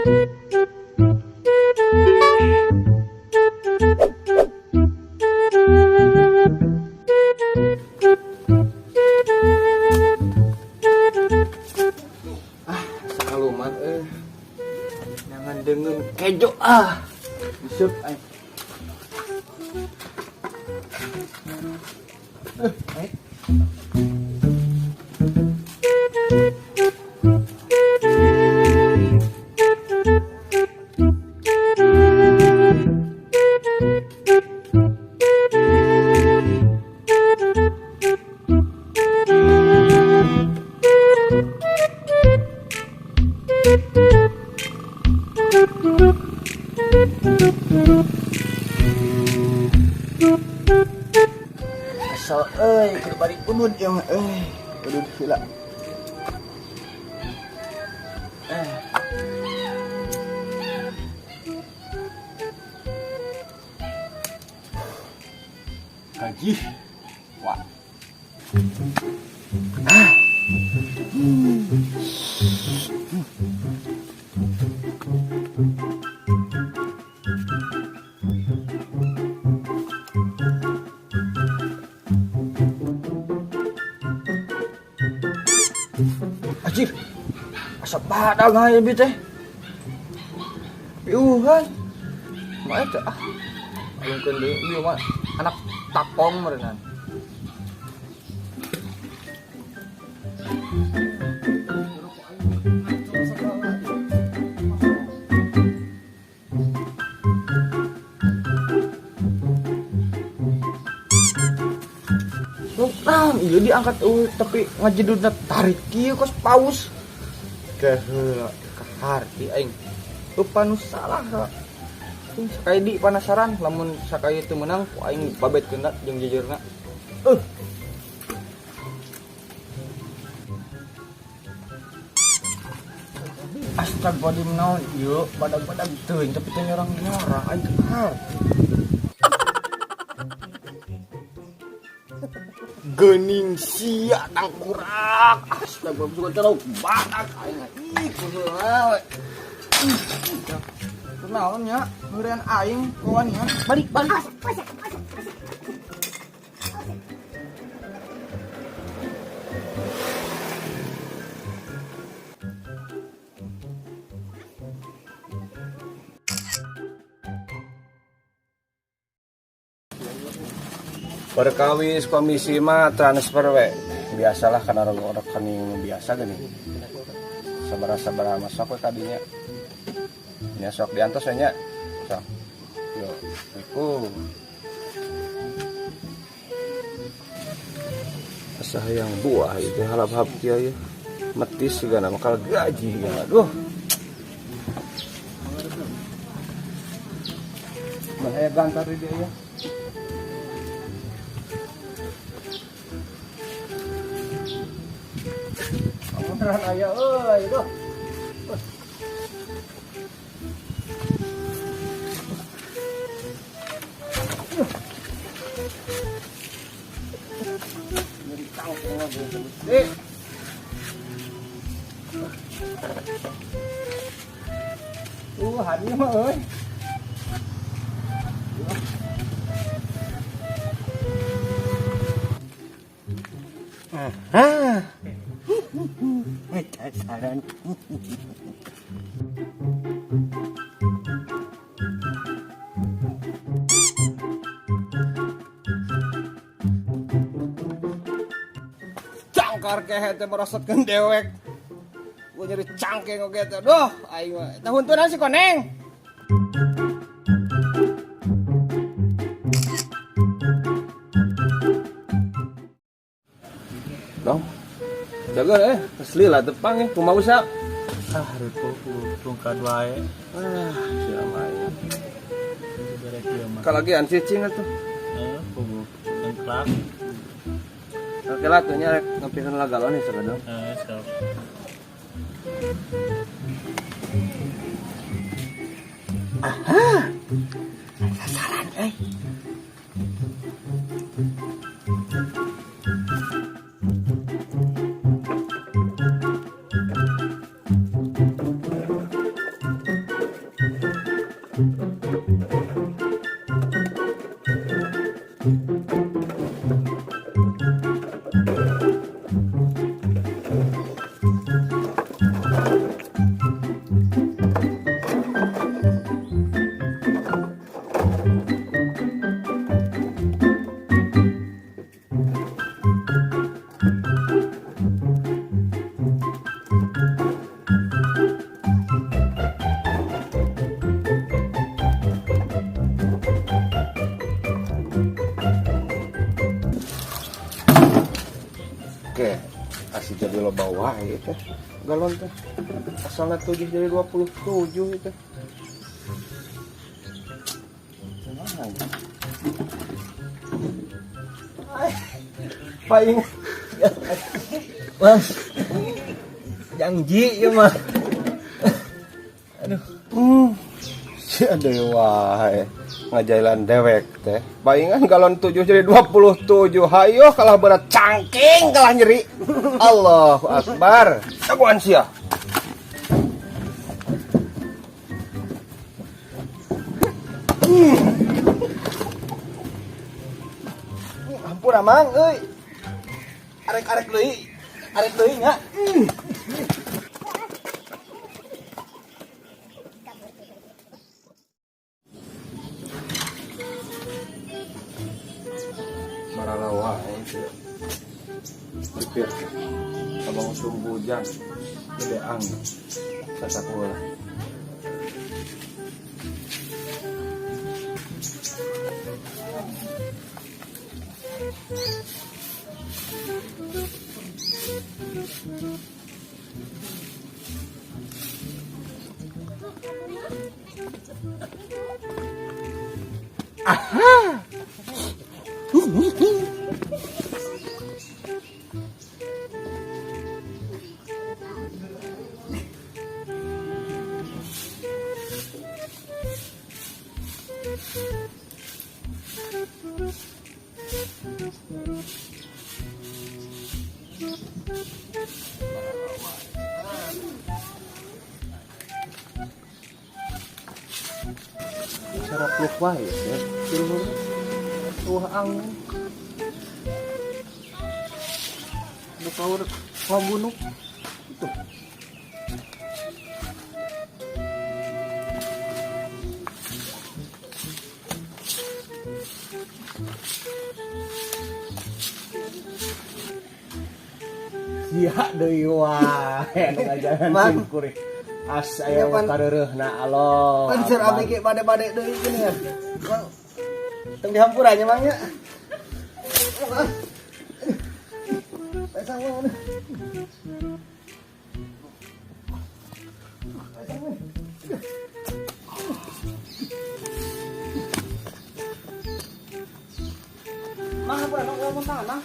Ah, sakalumat eh. Jangan dengan kejo ah. Isep aing. Eh, aing. Asal euy keur bari udud ieu mah euy. Udud heula. Eh. Gaji. Wah. Ah. Anjir. Asa badag aya bi teh. Piuhan. Mah eta ah. Alungkeun deui ieu mah anak takong meureunnan. Naon ieu diangkat eueuh tapi ngajedudna tarik kieu kos paus. Keheula kaharti aing. Rupa nu salah ka. Sakai di panasaran lamun sakai teu meunang ku aing babetkeun jeung jejerna. Astagfirullahaladzim naon ieu badag-badag teuing tapi teu nyorang-nyorang aing kaharti. Geuning sia tangkurak. Astagfirullah terlalu badak aing. Ih kumaha we. Kunaon nya heurean aing kawanian. Balik balik. Perkawis komisi mah transfer we. Biasalah karena rekening biasa gini. Sabaraha-sabaraha masuk we kadinya. Nya sok diantos we nya. Sok. Yo, Assalamualaikum. Asa hayang buah itu halap-halap kieu ya. Metis juga nama bakal gaji ya. Aduh. Bahaya gantar di dia ya. Beneran aya euy, duh. Hadiah mah euy. Ah. Saran. Cangkar kehe teh merosotkeun dewek. Gua nyeri cangkeng oge teh. Duh, aing mah. Tah huntunan si koneng. Dong. Jaga asli lah tepang kumaha usap. Ah, ripuh tungkad wae. Ah, siapa ya? Bere kieu mah. Kalagian cicing atuh. Heeh, puguh engklak. Oke lah tuh nya rek ngepikeun lagalon nih sakedeng. Heeh, sok. Aha. Sasaran euy. Jadi loba wae teh. Galon teh. Asalna 7 jadi 27 itu. Kumaha ya? Paling Mas. Janji ya mah. Si ada wae ngajailan dewek teh. Palingan galon 7 jadi 27. Hayo kalah berat cangking kalah nyeri. Allahu Akbar. Jagoan sia. Ampun amang euy. Arek-arek deui. Arek deui nya. Marala wae teh. Pipir. Abang usum hujan. Gede angin. Sasakola. Sarapluk wae ya. Tilu. Wah angin. Nu kaur ngagunuk. Itu. Sia deui wae anu ngajaran Mang. sim kuring. As aya Iya, pan. kareureuna Allah. Pan ser abdi ge bade-bade deui gini ya. Mang. Tong dihampura nya mang nya. Pasang mang. Pasang mang. Mang apa nak ngomong tanah?